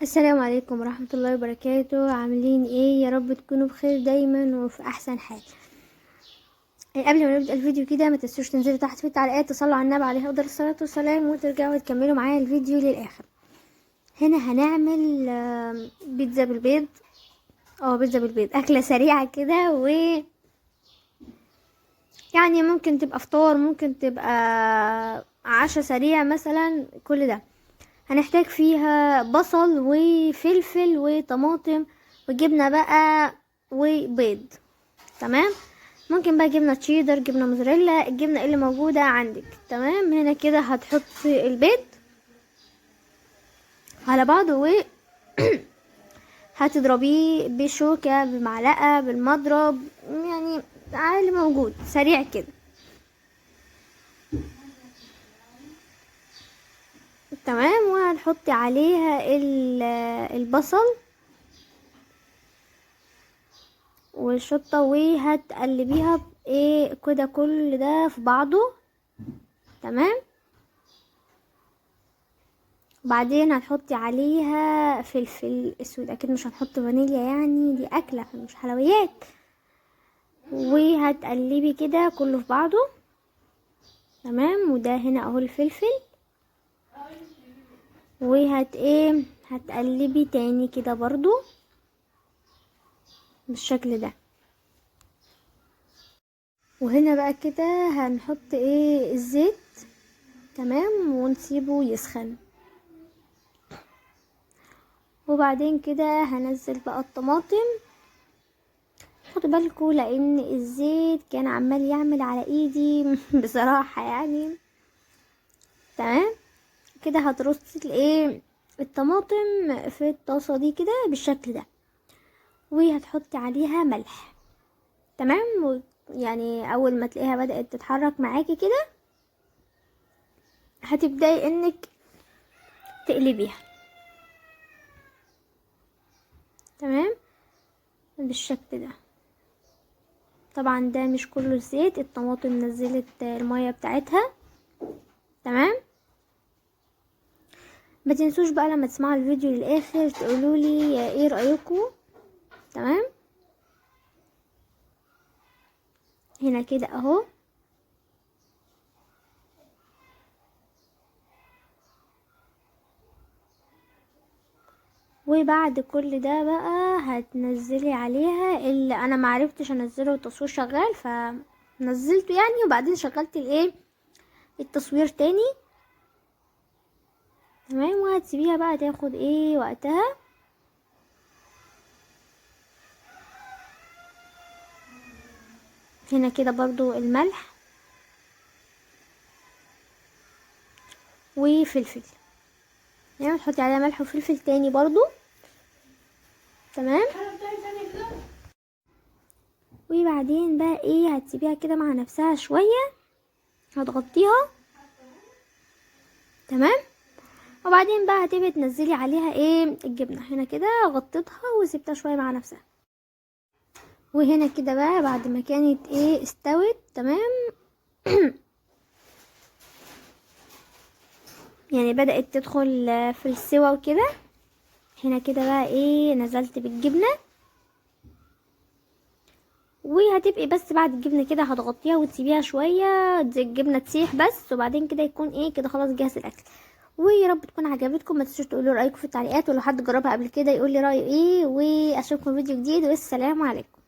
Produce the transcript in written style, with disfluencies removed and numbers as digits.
السلام عليكم ورحمة الله وبركاته. عاملين ايه؟ يا رب تكونوا بخير دايما وفي احسن حال. قبل ما نبدأ الفيديو كده ما تنسوش تنزلوا تحت في التعليقات تصلوا على النبي عليه افضل الصلاة والسلام، وترجعوا تكملوا معايا الفيديو للاخر. هنا هنعمل بيتزا بالبيض، بيتزا بالبيض، اكلة سريعة كده، و يعني ممكن تبقى فطار، ممكن تبقى عشاء سريع مثلا. كل ده هنحتاج فيها بصل وفلفل وطماطم وجبنة بقى وبيض. تمام، ممكن بقى جبنة تشيدر، جبنة موزاريلا، الجبنة اللي موجودة عندك. تمام، هنا كده هتحطي البيض على بعض و هتضربيه بشوكة، بمعلقة، بالمضرب، يعني على اللي موجود، سريع كده. تمام، وهنحط عليها البصل والشطة، وهتقلبيها بايه كده، كل ده في بعضه. تمام، بعدين هتحطي عليها فلفل اسود، اكيد مش هنحط فانيليا، يعني دي اكلة مش حلويات. وهتقلبي كده كله في بعضه. تمام، وده هنا اهو الفلفل، وهت ايه هتقلبي تاني كده برضو بالشكل ده. وهنا بقى كده هنحط الزيت. تمام، ونسيبه يسخن، وبعدين كده هنزل بقى الطماطم. خدوا بالكم لان الزيت كان عمال يعمل على ايدي بصراحة يعني. تمام كده هترصي الطماطم في الطاسة دي كده بالشكل ده، وهتحطي عليها ملح. تمام، يعني اول ما تلاقيها بدأت تتحرك معاكي كده هتبدأي انك تقلبيها. تمام، بالشكل ده. طبعا ده مش كله زيت، الطماطم نزلت المية بتاعتها. تمام، ما تنسوش بقى لما تسمعوا الفيديو للاخر تقولوا لي ايه رايكم. تمام، هنا كده اهو. وبعد كل ده بقى هتنزلي عليها اللي انا معرفتش انزله، التصوير شغال فنزلته يعني، وبعدين شغلت التصوير تاني. تمام، وهتسيبيها بقى تاخد وقتها. هنا كده برضو الملح وفلفل، يعني تحطي عليها ملح وفلفل تاني برضو. تمام، وبعدين بقى هتسيبيها كده مع نفسها شوية، هتغطيها. تمام، وبعدين بقى هتبقي تنزلي عليها الجبنة. هنا كده غطيتها وسبتها شوية مع نفسها. وهنا كده بقى بعد ما كانت استوت. تمام، يعني بدأت تدخل في السوا وكده. هنا كده بقى نزلت بالجبنة، وهتبقي بس بعد الجبنة كده هتغطيها وتسيبيها شوية الجبنة تسيح بس، وبعدين كده يكون كده خلاص جاهز الاكل. ويا رب تكون عجبتكم، ما تنسوش تقولوا رايكم في التعليقات، ولو حد جربها قبل كده يقول لي رايه ايه. واشوفكم في فيديو جديد، والسلام عليكم.